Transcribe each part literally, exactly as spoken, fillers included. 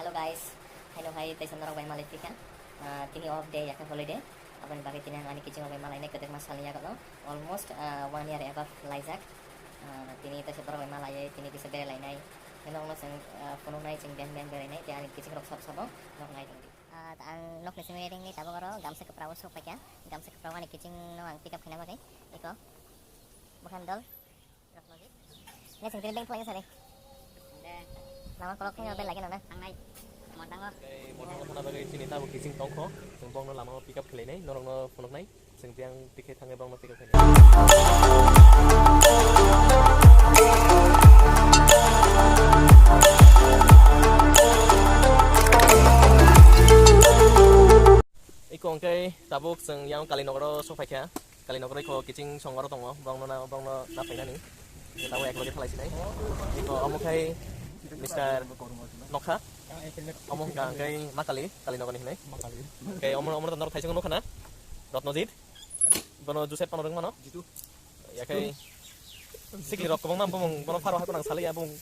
Guys, haino hai teisa norok bai malai phikha. Ah, tini off day, yakha holiday. Aboni bagwi tini ang ani kiching rok bai malainai kwdwkma salni yago no. Almost, ah, one year above laijak. Ah, tini teisa borok bai malaiwi tini kisa berai lainai. Norokno chwng, ah, phunuknai chwng beng beng berainai tei ani kiching rok sabo sabo nok nai tongdi. Ah, ang nokni simi ringni tabuk oro gamsa kwprao sok paikha. Gamsa kwprao ani kiching no ang pick up khaina bagwi. Eko. Bwkhani dol. Ne sing tini beng thlai sari. De. Lama kolok khaina bel lagi nana. Tangnai. Motango. Motango thana bagwi chini tabuk kiching tongkho. Chwng bongno lama pick up khlainai. Norokno phunuknai. Chwng tiyang tikhe thangwi bongno pick up khainai. Iko hwnkhe tabuk chwng yang Kalinogo sok phaikha. Kalinogo iko kiching songoro tongo, bongno na, bongno na phainani. Tabuk ekloge thalai sinai. Iko omo khai Mister Nokha. Omo hwnkha hwnkhe ma Kali, Kalinogoni hinai. Khe omo, omo norok thaisung nukha na? Rotnojit. Bono Joseph phano rwng mano? Jitu. Yakhai sikli rok kwbangma bumung bono pharo hai phano salai ya bumung.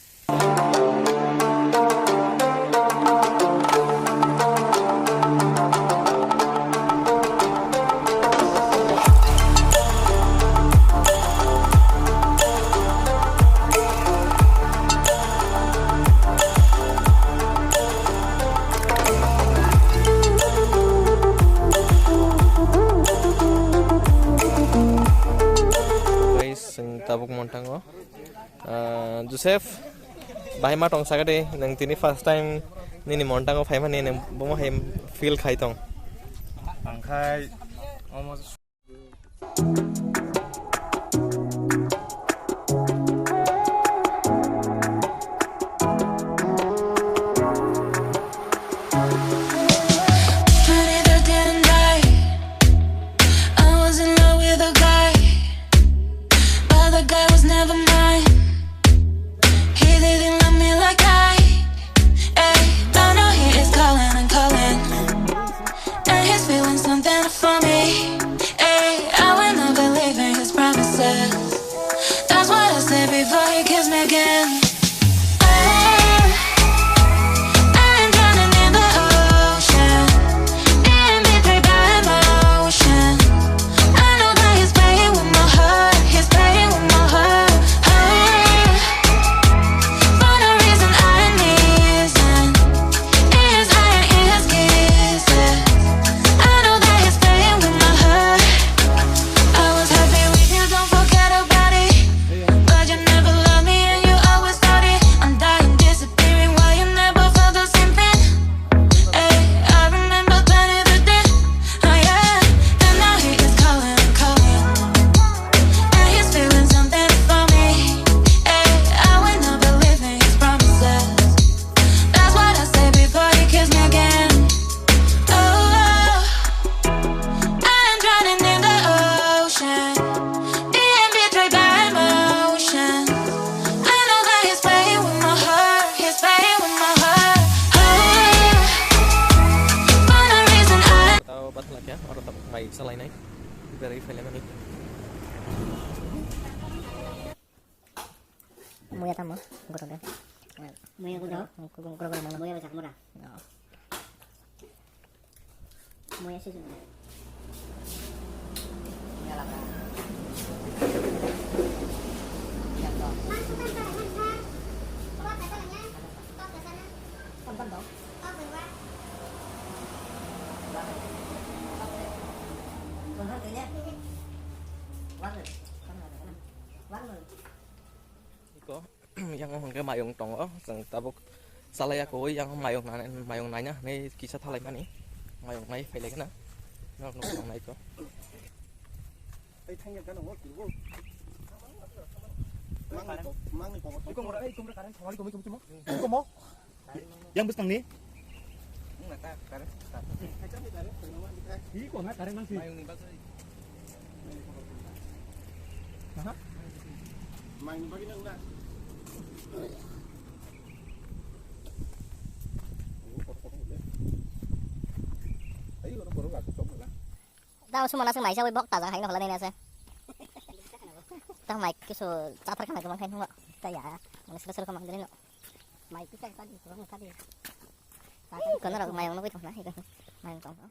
Guys, chwng tabuk montango. Ah, Joseph, bahai ma tong sakadi, nwng tini first time nini montango phaimani nwng bomo hai feel khai tong? Ang khai almost Twenty thirteen night, I was in love with a guy, but the guy was never mine. He didn't love me like I, eh, but now he is calling and calling, and he's feeling something for me, eh, I will not believe in his promises. That's what I said before he kissed me again. Eh, I am drowning in the ocean, being betrayed by emotion. I know that he's playing with my heart, he's playing with my heart. Oh, for no reason I am missing, in his eye and in his kisses. I know that he's playing with my heart. I was happy with you, don't forget about it. But you never loved me and you always thought it. I'm dying, disappearing, why you never felt the same thing? Hey, I remember twenty fifteen, oh yeah. And now he is calling, calling. And he's feeling something for me. Hey, I will not believe in his promises. That's what I said before he kissed me again. Oh, I am drowning in the ocean, being betrayed by emotion. I know that he's playing with my heart, he's playing with my heart. Oh, for no reason I Tao bathla kya, oro tamo mai salainai. Berai phailaimani. Muya tamo, gotokde. Muya gotok? Gotokde mano. Muya bai sakmura. Oh. Muya se jumla. Iko, yang hwnkhe mayung tongo, chwng tabuk chalaiya koi, yang mayung nai-, mayung naina hinwi kisa thalaimani, mayung nai phailaikhe na, norokno mayung naikho. Mangni ko-, mangni ko-, Iko mura, iko mura, current thangwi komi, komi, komi. Iko mo. Yang bwskang ni? Iko na current nang si. Aha. Tao sumana se maisa bai bok tajak hai no hwlai nai se. Tao mai kisu chathar khana kwbang khai no. Ta ya, mane sura sura khama dini no. Mai kisa ka di, kurang ka di. Kono rok mayung nugwi tongkha, mayung tongkha.